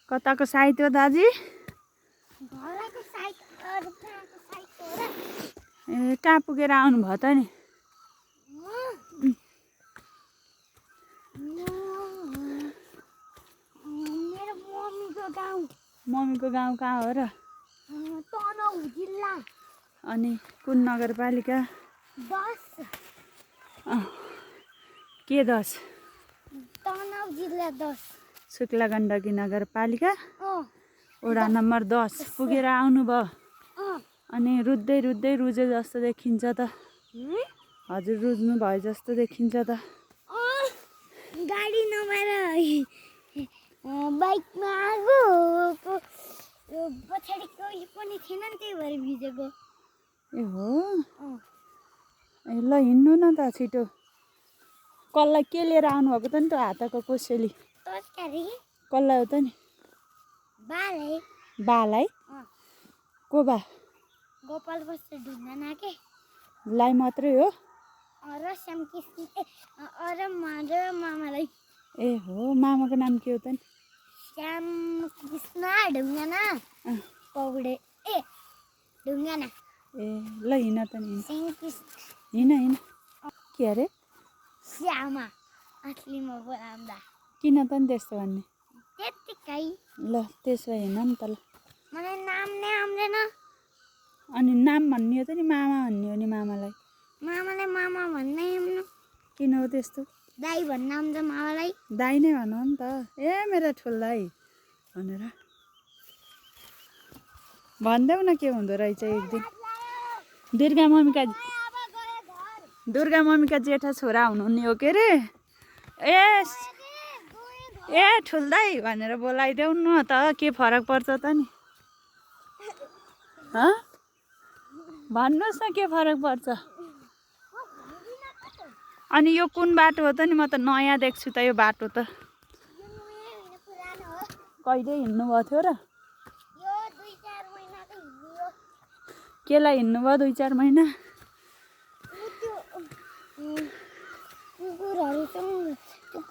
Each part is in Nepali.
कताको साइत हो दाजी? ए कहाँ पुगेर आउनु भयो त नि? मम्मीको गाउँ कहाँ हो र? तनहुँ जिल्ला अनि कुन नगरपालिका? 10 के 10? तनहुँ जिल्ला 10 शुक्ला गण्डकी नगरपालिका वडा नम्बर 10 पुगेर आउनुभयो। अनि रुच्दै रुच्दै रुजे जस्तो देखिन्छ त। हजुर रुज्नु भयो जस्तो देखिन्छ त। गाडी नभएर बाइकमा आगो पछाडि कोही पनि थिएन नि, त्यही भएर भिजेको। ए हो? ए ल हिँड्नु न त छिटो। कसलाई के लिएर आउनुभएको त नि त हातको कोसेली? तरकारी कसलाई हो त नि? बालाई बालाई? को बा? गोपाल बस्ती ढुङ्गाना के लाई मात्रै हो? र श्याम कृष्ण र मामालाई। ए हो, मामाको नाम के हो त नि? श्याम कृष्ण ढुङ्गाना पौडे ढुङ्गाना। ए ल हिँड त नि। श्याम कृष्ण हिँड के अरे? श्यामा असलीमा बोलाउँदा। किन त नि त्यस्तो भन्ने? त्यत्तिकै। ल त्यसो भए हिँड नि त ल। मलाई नाम नै आउँदैन। अनि नाम भन्ने हो त नि, मामा भन्ने हो नि मामालाई। मामालाई मामा भन्नै आउनु। किन हो त्यस्तो? दाई भन्न आउँछ मामालाई। दाई नै भन नि त। ए मेरो ठुलो दाई भनेर भन्देऊ न, के हुँदो रहेछ एक दिन। दुर्गा मम्मीका जेठा छोरा हुनुहुने हो के अरे? ए ठुलो दाई भनेर बोलाइदेऊ न त, के फरक पर्छ त नि? भन्नुहोस् न के फरक पर्छ? अनि यो कुन बाटो हो त नि? म त नयाँ देख्छु त यो बाटो त। कहिले हिँड्नु भएको थियो र? केलाई हिँड्नु भयो 2-4 महिना? कुकुरहरूसँग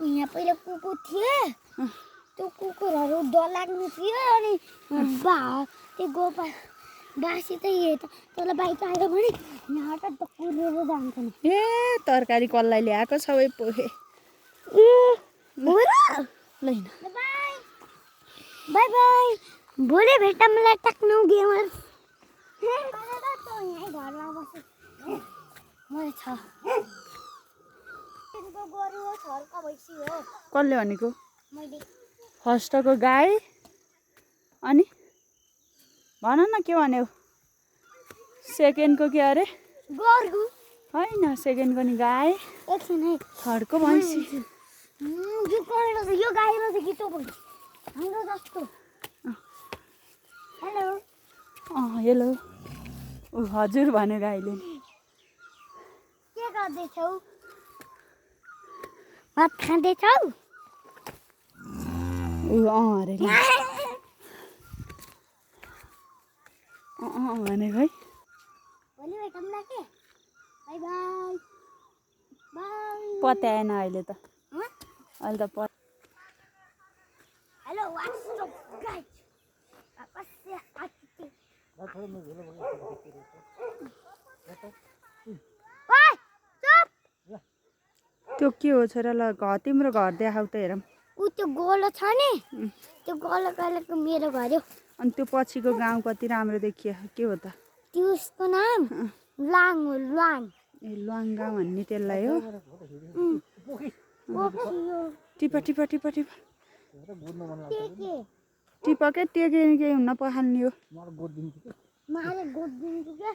यहाँ पहिला कुकुर थिए, त्यो कुकुरहरू डरलाग्नु थियो। अनि त्यो गोपा बासित तँलाई बाइक आयो भने हठात कुरेर जान्छन्। ए तरकारी कसलाई ल्याएको सबै पोखे। ल हिँड। बाई बाई, भोलि भेट्दा मलाई टाक्नु गेमर। घरमा बस्छु कसले भनेको? मैले। फर्स्टको गाई, अनि भन न के भन्यो? सेकेन्डको के अरे? गोरु होइन, सेकेन्डको नि गाई, एकछिन है। थर्डको भैँसी। यो गाई रहेछ कि त्यो भैँसी? हाम्रो जस्तो। हेलो। हेलो। हजुर भन्यो गाईले। के गर्दैछौ? भात खाँदैछौ? अरे भनेको है। भोलि भेटौँला के? By by by. पत्याएन अहिले त। अहिले त हेलो व्हाट्सअप गाइस। त्यो के हो छोरा? ल तिम्रो घर देखाउ त हेरौँ। ऊ त्यो गोलो छ नि, त्यो गोलो गोलोको मेरो घर हो। अनि त्यो पछिको गाउँ कति राम्रो देखियो, के हो त? त्यसको नाम लाङ हो, लाङ। ए लुवाङ गाउँ भन्ने त्यसलाई हो? Tip tip tip tip tip के त्यो के हुन पखाल्ने हो? मलाई गोद दिन्छु क्या।